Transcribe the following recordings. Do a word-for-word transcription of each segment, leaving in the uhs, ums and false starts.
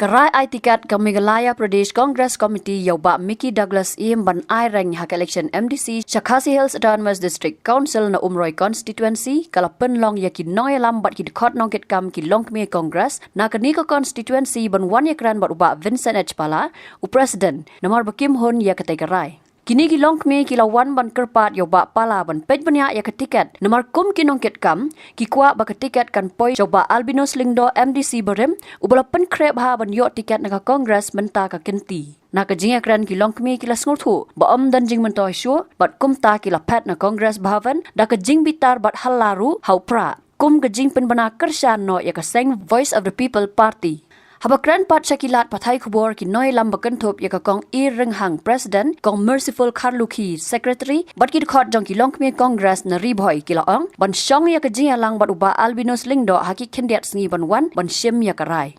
Ka rai ai tiket ka Meghalaya Pradesh Congress Committee ïa u Bah Micky Douglas Ïeem ban ai reng ha ka election M D C sha Khasi Hills Autonomous District Council na Umroi Constituency ka la pynlong ïa ki nongïalam bad ki dkhot nongkitkam ki longkmie Congress na kane ka constituency ban wan ïakren bad u Bah Vincent H Pala, u President, namar ba kim hun ïa katei ka rai. Kine ki longkmie ki la wan ban kyrpad ïa u Bah Pala ban peit bniah ïa ka tiket namar kum ki nongkitkam ki kwah ba ka tiket kan poi sha u Bah Albinus Lyngdoh, M D C barim, uba la pynkhreh bha ban ïoh tiket na ka Congress mynta ka kynti. Na ka jingïakren ki longkmie ki la sngewthuh ba ym don jingmyntoi shuh bad kumta ki la phet na Congress Bhavan da ka jingbitar bad halla ruh ha u Prah kum ka jingpynbna kyrshan noh ïa ka seng Voice of the People Party. Haba kren pat sha ki lad pathai khubor ki nongïalam ba kynthup ïa ka Kong E. Ringhang, President, Kong Merciful Kharlukhi, Secretary, bad ki dkhot jong ki longkmie Congress na Ri Bhoi ki la ong ban shong ïa ka jingïalang bad u Bah Albinus Lyngdoh ha ki khyndiat sngi ban wan ban shim ïa ka rai.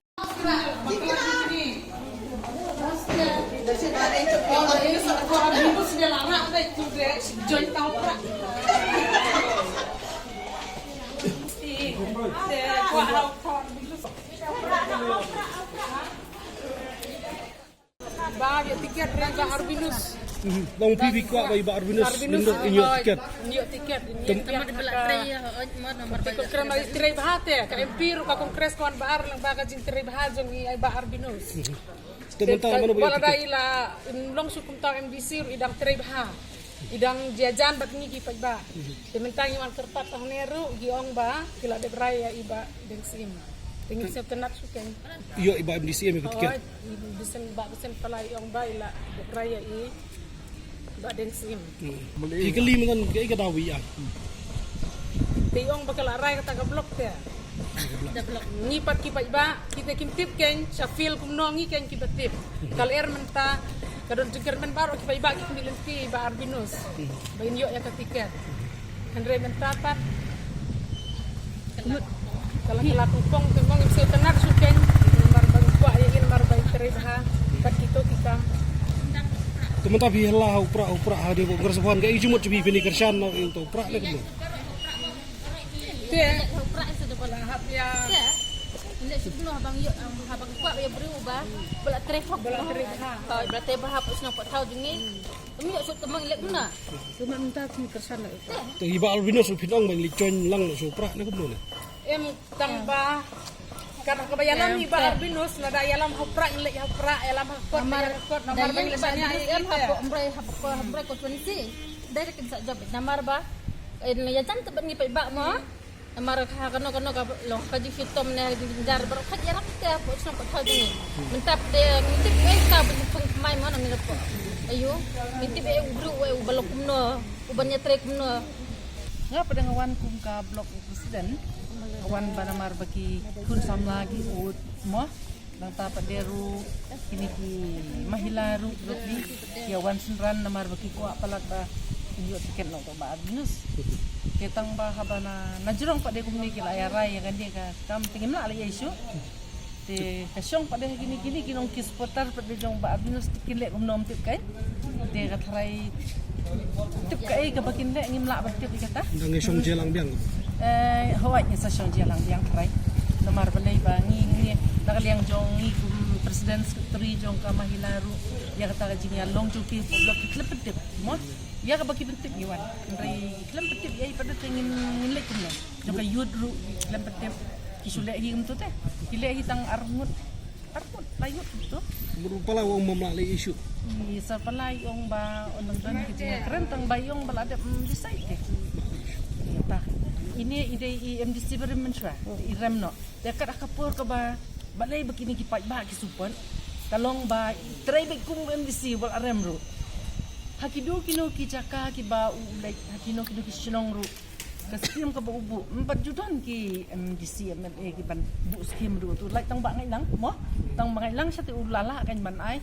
Ba ïa tiket re ba Albinus. Mhm. Long pi bi kwah ba i ba Albinus. Albinus, Lyngdoh in ïoh tiket. In ïoh tiket. Tem- Namar ba la trei ïa, oh, namar ba la trei. Kongres ma trei bha te ka M P ruh ka Kongres ka wan ba ar lang ba ka jingtrei bha jong i ai ba Albinus. Mhm. Te mynta mano ba ïoh tiket? Ba la da i la, in long shu kumta M D C ruh i dang trei bha. I dang jia jan bad ngi ki paidbah. Te mynta ngi wan kyrpad tang ne ruh ki ong ba ki la dep rai ïa i ba Deng Syiem. Te ngi sngewtynnat shu keiñ. Ïoh i ba M D C em ïa ka tiket. Oi, i Vincent, ba Vincent Pala i ong ba i la dep rai ïa i ba Deng Syiem. Ki kylli mynta kaei ka daw ïa. Te i ong ba ka la rai kata ka block te. Ngi pat ki paidbah, kita kim tip keiñ, sha field kumno ngi keiñ kiba tip. Ka lyer mynta, ka don jingkyrmen baroh ki paidbah ki khmih lynti ba Albinus. Ba in ïoh ïa ka tiket. Hynrei mynta pat. Ka la, ka la kongpong te mo ngim sngewtynnat shu keiñ. Namar ba ngi kwah ïa i namar ba i trei bha. Kat kito ki kam. Te mynta phi hela ha u Prah, u Prah ha de u Congress Bhavan kaei jingmut jong phi, phin ïa kyrshan na u Prah ne kumno? Te. Te. Leh shu kumno haba ngi ïoh, haba ngi kwah ïa briew ba, ba la trei bha. Ba la trei bha. Ha, ba la trei bha hapoh shnong hapoh thaw jong ngi. Ym ïoh shuh te ma ngi leh kumno. Te ma mynta phi kyrshan na u Prah. Te i ba Albinus phi ong ba ngi leit join lang na sha u Prah ne kumno ne? Em, tang ba. Kat kaba ïalam i ba Albinus, lada ïalam ha u Prah, ngi leit ha u Prah, ïalam ha kot, ïalam ha kot, namar ba ngi leit shaniah ïa i te. Hapoh Umroi, hapoh, hapoh Umroi constituency. Dei da kin sa jop namar ba, eh, ïa jan te bad ngi paidbah mo. Namar ha kano kano ka long ka jingshitom ne ka jingjynjar baroh ka ïarap te hapoh shnong hapoh thaw jong ngi. Mynta pat de ngi tip ei ka ba jingpynkhmai mo nangne hapoh. Aïu, ngi tip ei u briew ei uba long kumno, uban ïatrei kumno. Nga pat de nga wan kum ka block president. Nga wan ba namar ba ki khun samla ki ud mo. Nangta pat de ruh kine ki mahila ruh ruh ki ïa wan synran namar ba ki kwah palat ba kin ïoh tiket na u Bah Albinus. Te tang ba haba na, na jrong pat de kumne ki la ïa rai ïa kane ka kam te ngim lah leh issue. Te ka shong pat de kine, kine ki nong ki supporter pat de jong Bah Albinus te kin leh kumno ym tip kai. Te ka tharai tip kaei kaba kin leh ngim lah ban tip ïa kata. Dang ngi shong jia lang biang. Eh, hooid ngi sa shong jia lang biang tharai. Namar balei ba ngi, ngi na ka liang jong ngi kum president secretary jong ka mahila ruh ïa kata ka jingïalong jong ki block ki khlem pyntip mo. Ïa kaba ki pyntip ngi wan. Hynrei ki khlem pyntip ïa i pat de te ngin, ngin leh kumno. Jong ka youth ruh ki khlem pyntip. Ki shu leh hi kumto te. Ki leh hi tang arngut. Arngut la ïoh tu. Mut u Pala u ong ba ym lah leh issue. I Sir Pala i ong ba ym don ki jingkren tang ba i ong ba la dep, mm, decide te. Ïa ta. Ine i dei i M D C barim mynshuwa. I rem noh. Te kat ha ka por kaba balei ba kine ki paidbah ki support. Ka long ba i trei beit kum u M D C ba la rem ruh. Ha kino kino ki jaka kiba u leit, ha kino kino ki shnong ruh. Ka skim kaba u buh, ym pat ju don ki M D C, M L A ki ban buh skim ruh tu. Lait tang ba ngai lang mo. Tang ba ngai lang sha te u la lah kan ban ai.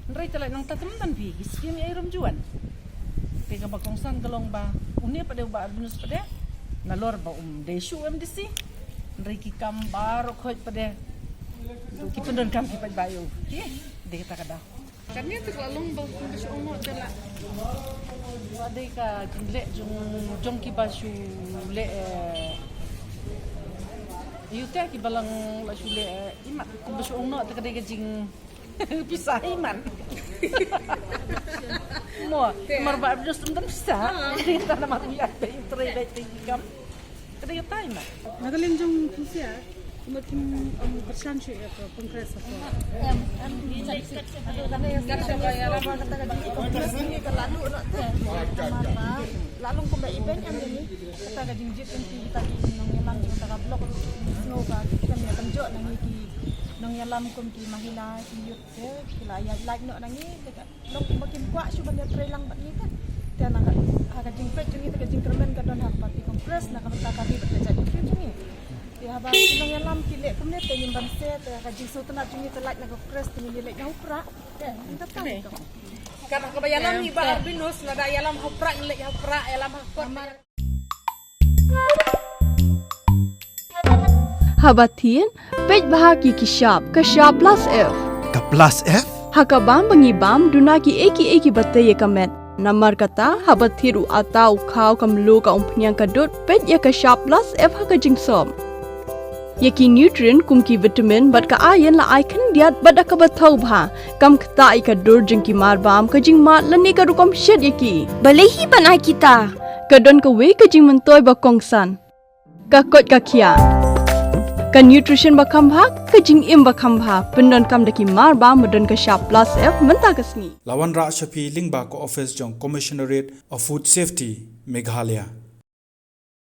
Hynrei te lait nangta te ym don phi ki skim, ïa i rum ju wan. Te kaba kongsan ka long ba une pat de u Bah Albinus pat de nalor ba um dei shuh u M D C. Hynrei ki kam baroh khoit pat de ki pyndonkam ki paidbah ïa u. Ki dei kata ka daw. Kane te ka la long ba kum ba shu ong mo te la. Wa dei ka jingleh jong, jong kiba shu leh, eh, Ïa te ki balang la shu leh imat kumba shu ong noh te ka dei ka jing pisa imat. Mo, mar ba abdus tum tum pisa. Kita nama wi ada yang terai baik tinggi kam. Ka dei ka tai imat. Na ka liang jong pisa. Kumba kim ong pyrshang shu ïa ka Congress. Em, em, kata ka jing Congress ni ka lalu noh te. Lalu kumba event em ni. Kata ka jing jit enti kita ki nongïalam jong kata ka block ruh ki sngew ba ki khlem ïa kynjoh na ngi ki nongïalam kum ki mahila ki youth te ki la ïa lait noh na ngi te ka long kumba kim kwah shuh ban ïa trei lang bad ngi te. Te na ka ha ka jingpeit jong ngi te ka jingkyrmen ka don ha ka party Congress na ka bynta ka ri bad ka jaitbynriew jong ngi. Te haba ki nongïalam ki leh kumne te ngim banse te ha ka jingsngewtynnat jong ngi te lait na ka Congress te ngin ïa leit na u Prah. Te ngin ta tang. Kat ha kaba ïalam ngi ba Albinus lada ïalam ha u Prah ngin leit ha u Prah ïalam ha ka Congress. Haba thied, peit bha ki ki shap, ka shap plus F. Ka plus F? Ha ka bam ba ngi bam, duna ki ei ki ei kiba tei ïa ka met. Namar kata, haba thied u atta, u khaw, ka mluh, ka umphniang, ka dud, peit ïa ka shap plus F ha ka jingsop. Ïa ki nutrient kum ki vitamin bad ka iron la ai khyndiat bad da kaba thaw bha. Kam ktah ïa ka dur jong ki mar bam, ka jingmad lane ka rukom shet ïa ki. Balei hi ban ai kita? Ka don kawei ka jingmyntoi ba kongsan. Ka koit ka khiah. Ka nutrition ba kham bha, ka jingim ba kham bha. Pyndonkam da ki mar bam ba don ka shap plus F mynta ka sngi. La wanrah sha phi lyngba ka office jong Commissionerate of Food Safety, Meghalaya.